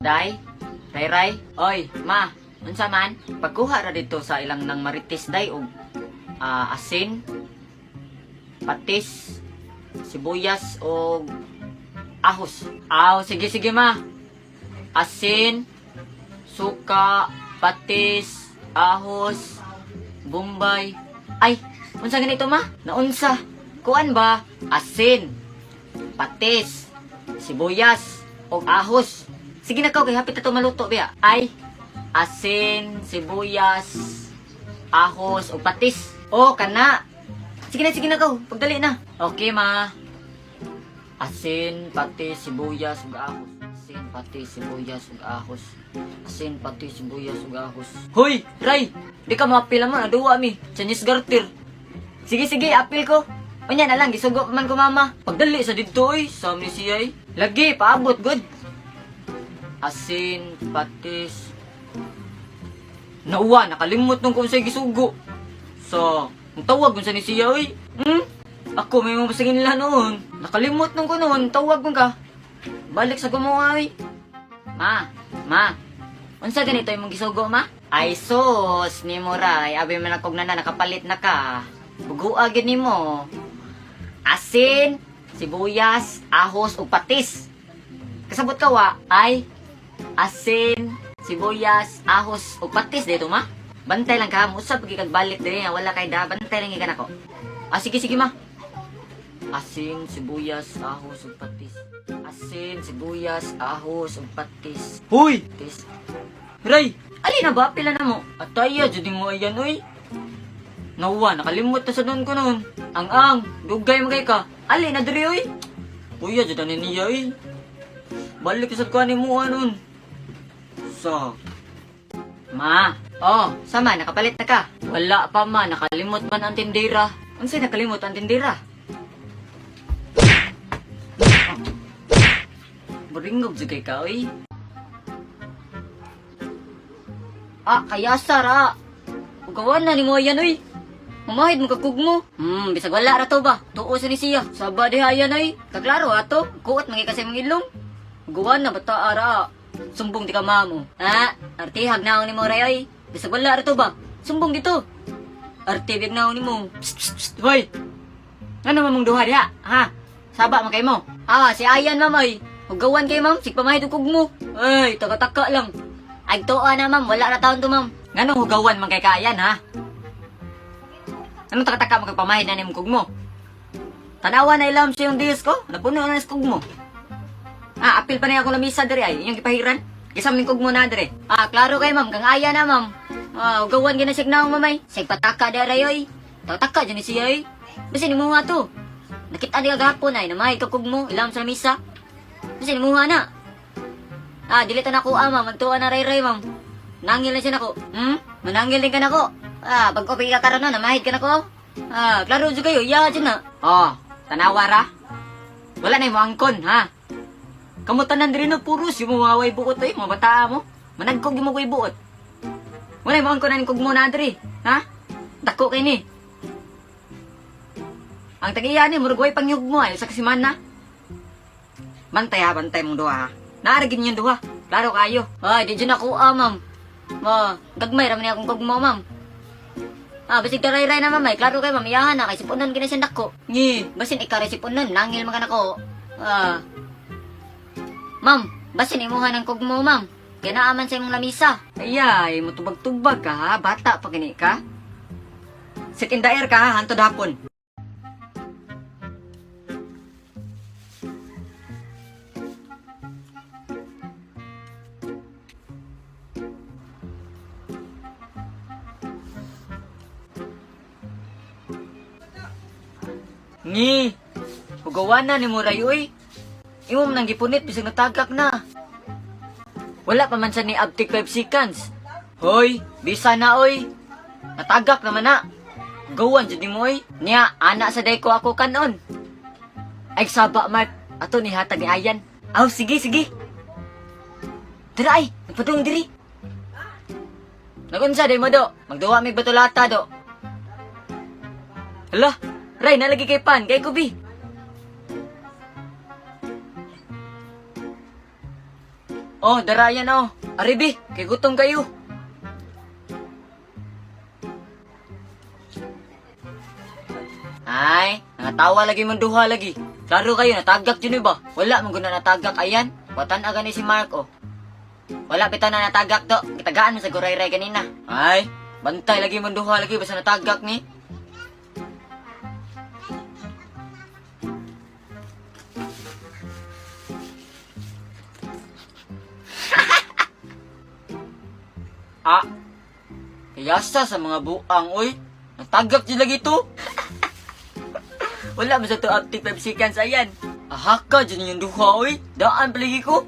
Day, Ray Ray, oy, ma, unsa man? Pagkuha ra dito sa ilang nang marites day og asin, patis, sibuyas og ahos. Aw, sige sige ma. Asin, suka, patis, ahos, bombay. Ay, unsa ganito ma? Naunsa? Kuan ba? Asin, patis, sibuyas, og ahos. Sige na kaw, kay hapit na to maluto biya. Ay, asin, sibuyas, ahos, og patis. Oh, kana. Sige na kaw. Pagdali na. Okay, ma. Asin, patis, sibuyas, ug ahos. Asin, patis, sibuyas, ug ahos. Asin, patis, sibuyas, ug ahos. Hoy, Ray! Di ka maapil mo, naduwa mi. Chinese garter. Sige, sige, apil ko. Unya na lang, gisugo pa man ko mama. Pagdali sa didto oy, sa ni siya ay. Lagi, paabot, good. Asin, patis. Nauwa, nakalimot nung kung sa'y gisugo. So, ang tawag kung sa ni siya oy. Hmm? Ako, may mga basangin nila noon. Nakalimot nung ko noon, tawag kong ka. Balik sa gumawa oy. Ma, ma, unsa ganito imong gisugo ma? Ay sus, nimo ray, abi man akong nana nakapalit na ka. Bugua gyud nimo. Asin, sibuyas, ahos ug patis. Kasabot ka wa ay asin, sibuyas, ahos ug patis dito ma. Bantay lang ka, usab gyud kag balik diri nga wala kay da, bantay lang gyud ka nako. Ah sige sige ma. Asin, sibuyas, ahos ug patis. Asin, sibuyas, ahos ug patis. Huy! Patis. Ray, ali na ba? Pila na mo? Ataya, jud mo ayan oy. Nawa, nakalimot na sa doon ko noon. Ang-ang, dugay magay ka. Ali na diri oy. Kuya, jud ani niya oy. Balik sa kuan mo anon. Sa Ma, oh, sama nakapalit na ka. Wala pa ma, nakalimot man ang tindera. Unsay nakalimot ang tindera? Buringog jud kay ka oy. Ah, kaya sara. Ugawan na ni mo yan oy. Mamahid mo kakug mo. Bisag wala ra to ba? Tuo sa ni siya. Saba diha yan oy. Kaklaro ato. Kuot mangi kasi mong ilong. Ugawan na bata ara. Sumbong di ka mamo. Ah, artihag na ni mo ray oy. Bisag wala ra to ba? Sumbong dito. Arte big na ni mo. Psst, psst, psst. Hoy. Ano man mong duha diha? Ha? Saba man kay mo. Ah, si Ayan ma'am oy. Hugawan kay ma'am, sig pamahid og kug mo. Ay, taka-taka lang. Ay, tuwa na ma'am, wala na taon to ma'am. Nganong hugawan man kay kaayan ha? Anong taka-taka man kag pamahid na nimong kug mo? Tanawa na ilam sa yung diis ko, napuno na sa kug mo. Ah, apil pa na akong lamisa diri ay, inyong gipahiran. Gisam ning kug mo na diri. Ah, klaro kay ma'am, kang aya na ma'am. Ah, hugawan gyud na sig naong mamay. Sig pataka diri oy. Taka-taka dyan ni siya oy. Basta ni muha to. Nakita ni kagahapon ay namahid ka kug mo, ilam sa lamisa. Basta ni muha na. Ah, dili ta nako ah, ma'am. Magtuwa na ray-ray, ma'am. Nangil na siya nako. Hmm? Manangil din ka nako. Ah, pag ko ka karon na, namahid ka nako. Ah, klaro jud kayo, iya jud na. Oh, tanawa ra. Wala na mo angkon, ha? Kamo tanan diri no puros yung mawaway buot ay, mga bata mo. Managkog yung mo ko'y buot. Wala mo angkon aning kugmo na diri, ha? Dako kay ni. Ang tag-iya ni murag way pangyug mo ay sa kasimana. Bantay ha, bantay mong duha ha. Naaragin yung duha. Klaro kayo. Ay, di dyan ako ah, ma'am. Ma, gagmay raman niya akong kugmo, ma'am. Ah, basig taray-ray na ma'am ay. Klaro kayo, ma'am. Iyahan na. Kay sipunan kina siya nako. Ngi, basin ikaw rin sipunan. Nangil man ka nako. Ah. Ma'am, basin imuha ng kugmo, ma'am. Kaya naaman sa imong lamisa. Ay, mutubag-tubag ka ha. Bata pa kini ka. Sit in the air ka ha, hantod hapon. Ngi, hugawan na ni Muray uy. Imo man ang gipunit bisag natagak na. Wala pa man siya ni abtik 5 seconds. Hoy, bisa na oy. Natagak naman na. Gawan jud nimo oy. Niya, ana sa day ko ako kanon. Ay saba Mark, ato ni hatag ni Ayan. Aw sige sige. Dira ay, nagpadung diri. Nagunsa day mo do? Magduwa mig batulata do. Hala, Ray nalagi kay pan, kay kubi. Oh, darayan oh. Aribi, kay gutom kayo. Ay, nangatawa lagi mong duha lagi. Klaro kayo, natagak yun ba? Wala mong guna natagak ayan. Watan aga ni si Mark oh. Wala bitaw na natagak to. Kitagaan mo sa guray-ray kanina. Ay, bantay lagi mong duha lagi basta natagak ni. Ah, kayasa sa mga buang oy. Natagak jud lagi to. Wala man sa to up to 5 seconds ayan. Ahaka dyan yung duha oy. Daan palagi ko.